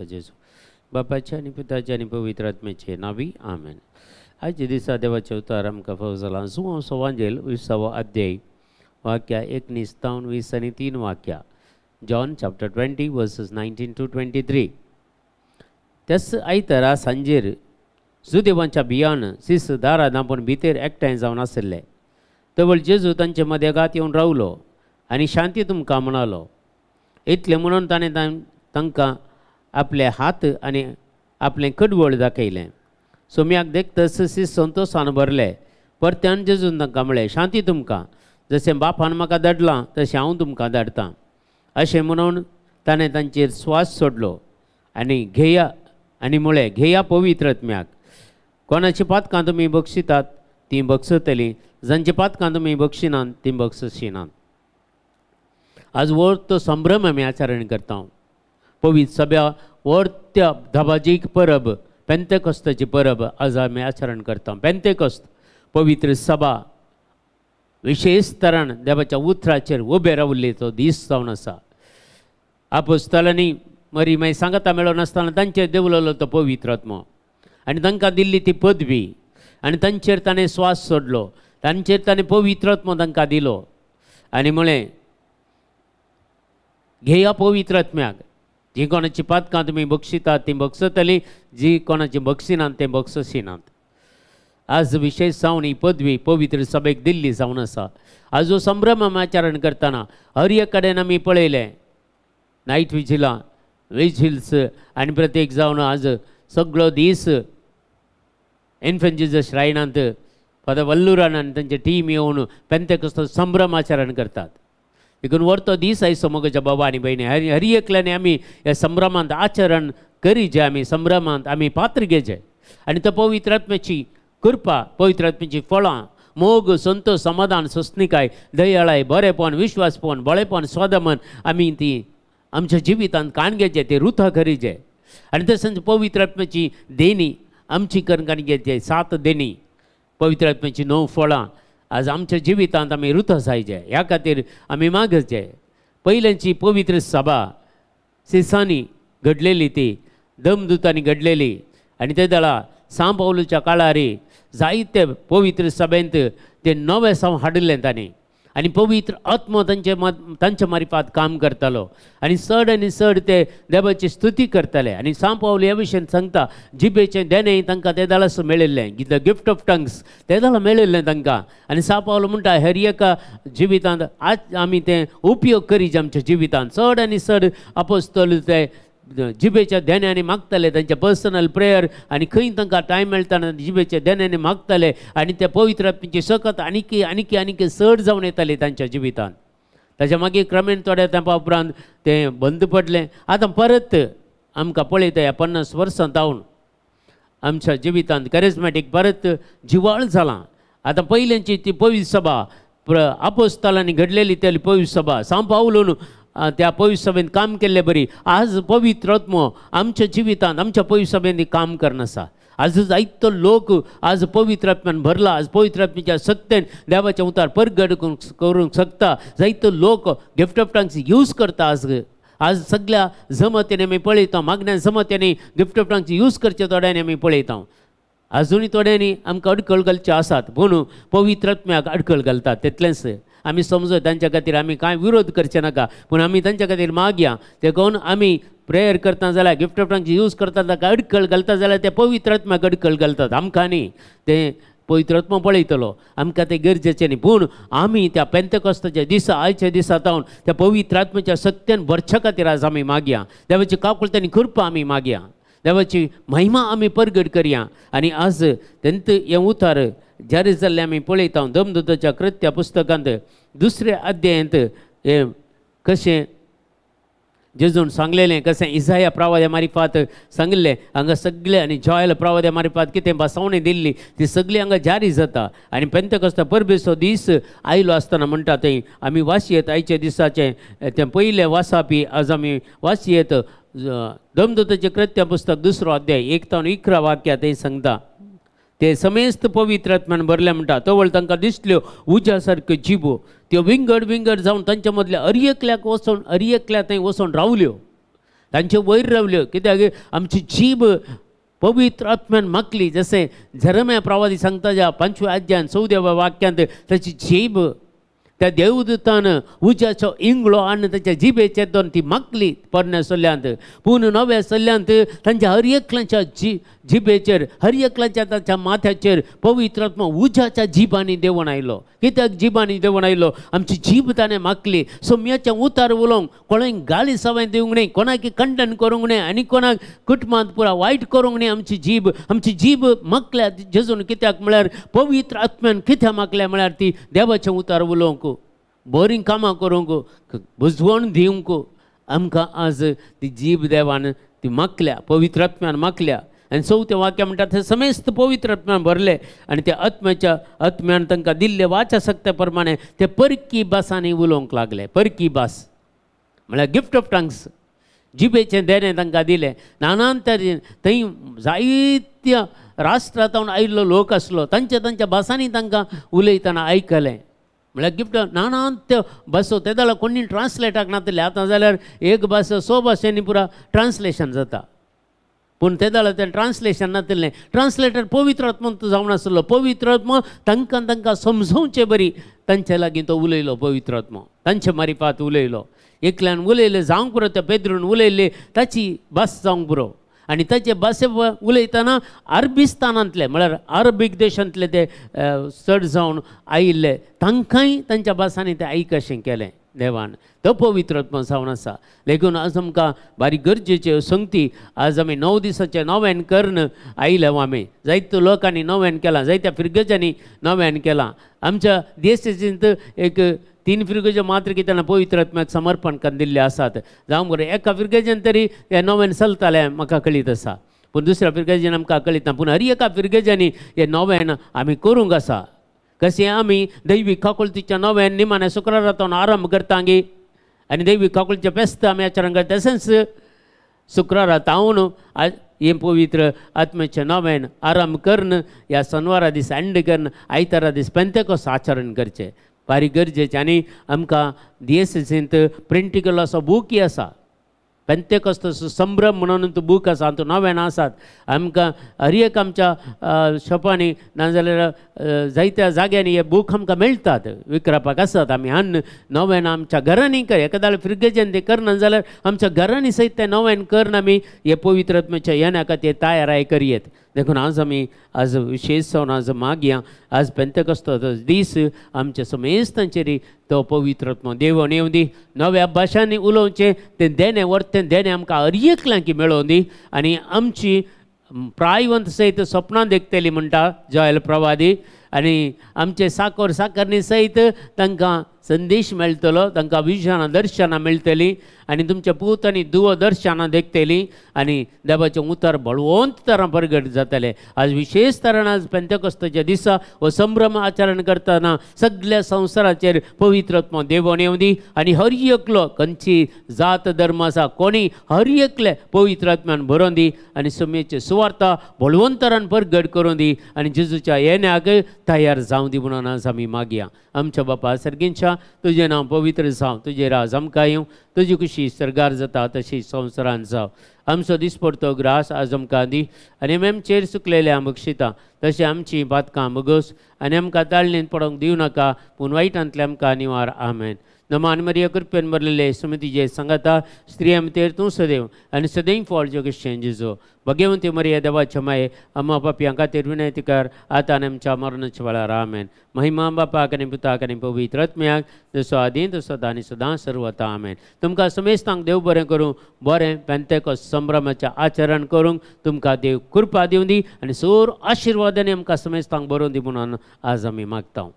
तुका जेजू. बापाच्या आनी पुताच्या आनी पवित्र आत्म्याचे नावी आमेन. आयच्या दिसा देवाचें उतर आमकां फावो जालां जुवांव सवांजेल 20वो अध्याय वाक्या 19 तावन 20 आनी 3 वाक्या. John chapter 20 verses 19 to 23. त्याच आयतारा सांजेर जुदेवांच्या भियान शिस दारां धांपून भितर एकठांय जावन आशिल्ले. तवळ जेजू तांचे मदेगात येवन रावलो आनी शांती तुमकां म्हणालो. इतलें म्हणून ताणें तांकां आपले हात आनी आपलें कडवळ दाखयलें. सोम्याक देखतच शिस संतोशान भरले. परत्यान जेजून तांकां म्हळें, शांती तुमकां, जशें बापान म्हाका धाडलां तशें हांव तुमकां धाडटां. अशें म्हणून ताणें तांचेर स्वास सोडलो आनी घेया आनी म्हळें, घेया पवित्र आत्म्याक. कोणाची पातकां तुमी बक्षितात तीं बक्षतलीं, जांची पातकां तुमी बक्षिनात तीं बक्षिनात. आज व्हड संभ्रम आमी आचरण करता. पवित्र सभ्या व्हड धाबाजीक परब पेंतेकोस्ताची परब आज आमी आचरण करता. पेंतेकोस्त पवित्र सभा विशेष तरान देवाच्या उतराचेर उबे रावल्ले तो दीस जावन आसा. आपोस्तलांनी मरी मागीर सांगता मेळो नासतना तांचेर देंवलेलो तो पवित्र आत्मो आनी तांकां दिल्ली ती पदवी आनी तांचेर ताणें स्वास सोडलो, तांचेर ताणें पवित्र आत्मो तांकां दिलो आनी म्हळें, घेया पवित्र आत्म्याक. जी कोणाची पातकां तुमी बक्षितात तीं बक्षतलीं, जी कोणाची बक्षिनात तें बक्षिनात. आज विशेष जावन ही पदवी पवित्र सभेक दिल्ली जावन आसा. आज हो संभ्रम आमी आचरण करतना हर एक कडेन आमी पळयलें नायट विजिलां विजिल्स आनी प्रत्येक जावन आज सगळो दीस इन्फंट जीजस श्रायनांत फादर वल्लुरान आनी तांचे टीम येवन पेंतेकोस्त संभ्रम आचरण करतात. देखून व्हडतो दीस आयचो मोगाच्या बाबा आनी भयणी हर एकल्याने आमी ह्या संभ्रमांत आचरण करीजे, आमी संभ्रमांत आमी पात्र घेजे आनी तो पवित्र आत्म्याची कृपा, पवित्र आत्म्याची फळां, मोग, संतोष, समाधान, सोंसणीकाय, दयाळाय, बरेपण, विश्वासपण, बळेपण, स्वादमन आमी ती आमच्या जिवितांत काण घेचे, ते रुथा करीजे. आनी तशेंच पवित्र आत्म्याची देणी आमची करून काण घेचे, 7 देणी, पवित्र आत्म्याची 9 फळां आज आमच्या जिवितांत आमी रुथा जायचे. ह्या खातीर आमी मागचे. पयल्यांची पवित्र सभा सिसांनी घडलेली, ती दमदुतांनी घडलेली आनी ते दळा सांव पावलूच्या काळार जायते पवित्र सभेंत ते नवे साव हाडिल्लें तांणी आनी पवित्र आत्मो तांचे मारिफात काम करतालो आनी चड आनी चड ते देवाची स्तुती करताले. आनी सांव पावल ह्या विशयान सांगता, जिबेचें देणें तांकां ते दळास मेळिल्लें, the gift of tongues ते दळा मेळिल्लें तांकां. आनी सांव पावल म्हणटा हर एका जिवितांत आज आमी तें उपयोग करीत आमच्या जिवितांत. चड आनी चड आपोस्तल ते जिबेच्या देण्यांनी मागताले, तांचे पर्सनल प्रेयर आनी खंय तांकां टायम मेळटा जिबेच्या देण्यांनी मागताले आनी त्या पवित्र आत्म्याची सकत आनीकी आनीकी आनीकी चड जावन येताली तांच्या जिवितांत. ताच्या मागीर क्रमेण थोड्या तेंपा उपरांत तें बंद पडलें. आतां परत आमकां पळयता ह्या 50 वर्सां जावन आमच्या जिवितांत कॅरिज्मॅटीक परत जिवाळ जालां. आतां पयल्यांची ती पवित्र सभा आपोस्तलांनी घडलेली ती पवित्र सभा सांव पावलून त्या पवित्र सभेन काम केल्ले बरी आज पवित्र आत्मो आमच्या जिवितांत आमच्या पवित्र सभेन काम करनासा. आज जायतो लोक आज पवित्र आत्म्यान भरला, आज पवित्र आत्म्याच्या सत्तेन देवाच्या उतार परगट करूंक शकता. जायतो लोक गिफ्ट ऑफ टंग्स यूज करता. आज आज सगळ्या जमतेने आमी पळयता, मागण्या जमत्यांनी गिफ्ट ऑफ टंग्स यूज करचे थोड्यांनी आमी पळयता. आजुनूय थोड्यांनी आमकां अडखळ घालचे आसात, पूण पवित्र आत्म्याक अडखळ घालतात तितलेंच आमी समजो. तांच्या खातीर आमी कांय विरोध करचे नाका, पूण आमी तांच्या खातीर मागया. देखून आमी प्रेयर करता जाल्यार गिफ्ट ऑफ टंग्स यूज करता ताका अडखळ घालता जाल्यार ते पवित्र आत्म्याक अडखळ घालतात, आमकां न्ही. ते पवित्र आत्मो पळयतलो, आमकां तें गरजेचें न्ही. पूण आमी त्या पेंतेकोस्ताच्या दिसा आयच्या दिसा जावन त्या पवित्र आत्म्याच्या सत्यान भरच्या खातीर आज आमी मागया. देवाची काकुळट आनी कृपा आमी मागया, देवाची महिमा आमी परगट करया. आनी आज तेंत हें उतार जारी जाल्लें आमी पळयता दमदुताच्या कृत्या पुस्तकांत 2 अध्यायांत हें कशें जेजून सांगलेलें, कशें इजाया प्रवाद्या मारिफात सांगिल्लें हांगा सगळें आनी जॉयल प्रवाद्या मारिफात कितें बसवणी दिल्ली ती सगळी हांगा जारी जाता. आनी पेंतेकोस्ता परबेचो दीस आयलो आसतना म्हणटा थंय आमी वाचयेत आयच्या दिसाचें तें पयलें वासापी आज आमी वाचयेत दमदुताचें कृत्या पुस्तक 2 अध्याय 1 ते 11 वाक्या थंय सांगता. ते समेस्त पवित्र आत्म्यान भरले म्हणटा. तवळ तांकां दिसल्यो उज्या सारक्यो जिबो, त्यो विंगड विंगड जावन तांच्या मदल्या अर एकल्याक वचोन अर एकल्या थंय वचोन रावल्यो. तांचे वयर रावल्यो कित्याक आमची जीब पवित्र आत्म्यान मागली. जशें जेरेमिया प्रवादी सांगता ज्या 5व्या अध्यायान 14व्या वाक्यांत ताची जीब त्या देवदूतान उज्याचो इंगळो आनी ताच्या जिबेचेर दोन ती मागली पोरण्या सल्ल्यांत. पूण नव्या सल्ल्यांत तांच्या हर एकल्याच्या जिबेचेर हर एकल्याच्या ताच्या माथ्याचेर पवित्र आत्मा उज्याच्या जिबांनी देंवून आयलो. कित्याक जिबांनी देंवून आयलो? आमची जीब ताणें मागली. सोम्याचें उतार उलोवंक कोणाक गाळी सवाय दिवंक न्हय, कोणाक खंडन करूंक न्हय आनी कोणाक कुटुंबांत पुरा वायट करूंक न्हय. आमची जीब, आमची जीब मागल्या जेजून. कित्याक म्हळ्यार पवित्र आत्म्यान कित्याक मागल्या म्हळ्यार ती देवाचें उतार उलोवंक, बरीं कामां करूंक, बुजवण दिवंक आमकां आज ती जीब देवान ती मागल्या, पवित्र आत्म्यान मागल्या. आनी चवथें वाक्य म्हणटा ते समेस्त पवित्र आत्म्यान भरले आनी त्या आत्म्याच्या आत्म्यान तांकां दिल्ले वाचा सक्ते प्रमाणे ते परकी भासांनी उलोवंक लागले. परकी भास म्हळ्यार गिफ्ट ऑफ टंग्स, जिबेचें देणें तांकां दिलें. नानान तरेन थंय जायत्या राष्ट्रांत आयिल्लो लोक आसलो, तांच्या तांच्या भासांनी तांकां उलयतना आयकलें. म्हळ्यार गिफ्ट नानान त्यो भासो ते जाल्यार कोणी ट्रान्सलेटाक नातले. आतां जाल्यार एक भास 100 भाशेंनी पुरा ट्रान्सलेशन जाता, पूण ते जाल्यार तें ट्रान्सलेशन नातिल्लें. ट्रान्सलेटर पवित्र आत्मा जावन आसलो. पवित्र आत्मा तांकां तांकां समजोवचे बरी तांचे लागीं तो उलयलो. पवित्र आत्मा तांचे मारिफात उलयलो. एकल्यान उलयलें जावंक पुरो, त्या पेद्रून उलयल्ले ताची भास जावंक पुरो. आनी ताचे भाशे उलयतना अरबिस्तानांतले म्हळ्यार अरबीक देशांतले ते चड जावन आयिल्ले तांकांय तांच्या भासांनी ते आयकशें केलें देवान. तो पवित्र आत्मा जावन आसा. देखून आज आमकां बारीक गरजेच्यो संगती आज आमी 9 दिसाचें नव्यान करून आयले. आमी जायत्या लोकांनी नव्यान केलां, जायत्या फिरगजांनी नव्यान केलां. आमच्या देशाचेंत एक 3 फिरगज्यो मात्र कितें ना पवित्र आत्म्याक समर्पण करून दिल्ले आसात. जावं बरें एका फिरगजेन तरी हें नव्यान चलतालें म्हाका कळीत आसा, पूण दुसऱ्या फिरगजेन आमकां कळीत ना. पूण हर एका फिरगजांनी हें नव्यान आमी करूंक आसा. कशें आमी दैवीक काकुळतीच्या नव्यान निमाण्या शुक्रारातून आरंभ करतांगी आनी दैवीक काकुळतीचें फेस्त आमी आचरण करता, तशेंच शुक्रारा तावन हें पवित्र आत्म्याचें नव्यान आरंभ करून ह्या शनवारा दीस एंड करून आयतारा दीस पेंतेकोस आचरण करचें बारीक गरजेचें. आनी आमकां डीएसएसींत प्रिंट केल्लो असो बूकय आसा, पेंतेकोस्त संभ्रम म्हणून तो बूक आसा, तो नव्यान आसात. आमकां हर एक आमच्या शॉपांनी नाजाल्यार जायत्या जाग्यांनी हे बूक आमकां मेळटात, विकरापाक आसात. आमी हाडून नव्यान आमच्या घरांनी कर, एकादां फिरगेजेन ते करना जाल्यार आमच्या घरांनी सयत तें नव्यान करून आमी हे पवित्र आत्म्याच्या येण्या खातीर तयाराय करयेत. देखून आज आमी आज विशेष जावन आज मागया आज पेंतेकोस्ताचो दीस आमच्या समेस्तांचेर तो पवित्र आत्मा देवून येवं दी. नव्या भाशांनी उलोवचें तें देणें वर्तें देणें आमकां हर एकल्यांक मेळोवन दी. आनी आमची प्रायवंत सयत सपनां देखतली म्हणटा जॉयल प्रवादी. आनी आमचे साकोर साकरणी सयत तांकां संदेश मेळटलो, तांकां विजनां दर्शनां मेळटलीं आनी तुमच्या पूत आनी दुवो दर्शनां देखतलीं आनी देवाचें उतर बळवंत तरां परगट जातलें. आज विशेष तरान आज पेंतेकोस्ताच्या दिसा हो संभ्रम आचरण करतना सगळ्या संवसाराचेर पवित्र आत्मा देवून येवं दी. आनी हर एकलो खंयची जात धर्म आसा कोणी हर एकले पवित्र आत्म्यान भरोवन दी आनी सुमेचे सुवार्ता बळवंतरान परगट करूं दी आनी जेजूच्या येण्याक तयार जावं दी म्हणून आज आमी मागया. आमच्या बापा सर्गींच्या तुजें नांव पवित्र जावं, तुजें राज आमकां येवं, तुजी खुशी सर्गार जाता तशी संवसारान जावं. आमचो दिसपडतो ग्रास आज आमकां दी आनी आमी आमचेर चुकलेले आमी बक्षिता तशें आमची पातकां बगोस आनी आमकां ताळणेन पडोवंक दिवं नाका, पूण वायटांतले आमकां निवार. आमेन. नमान मरिया कृपेन भरलेले सुमतीजे सांगाता स्त्रियां भितर तूं सदैव आनी सदैव फळ जगेशें जेजू. भगवंती मरिया देवाच्या माये अम्मा पापयां खातीर विनंती कर आतां आनी आमच्या मरणाच्या वेळार. आमेन. महिमा बापाक आनी पुताक आनी पवित्र आत्म्याक, जसो आदीं तसो आतां आनी सदां सर्वता. आमेन. तुमकां समेस्तांक देव बरें करूं, बरें पेंतेकोस्त संभ्रमाचें आचरण करूंक तुमकां देव कृपा दिवं दी आनी सोर आशिर्वादांनी आमकां समेस्तांक बरोवन दी म्हणून आज आमी मागता.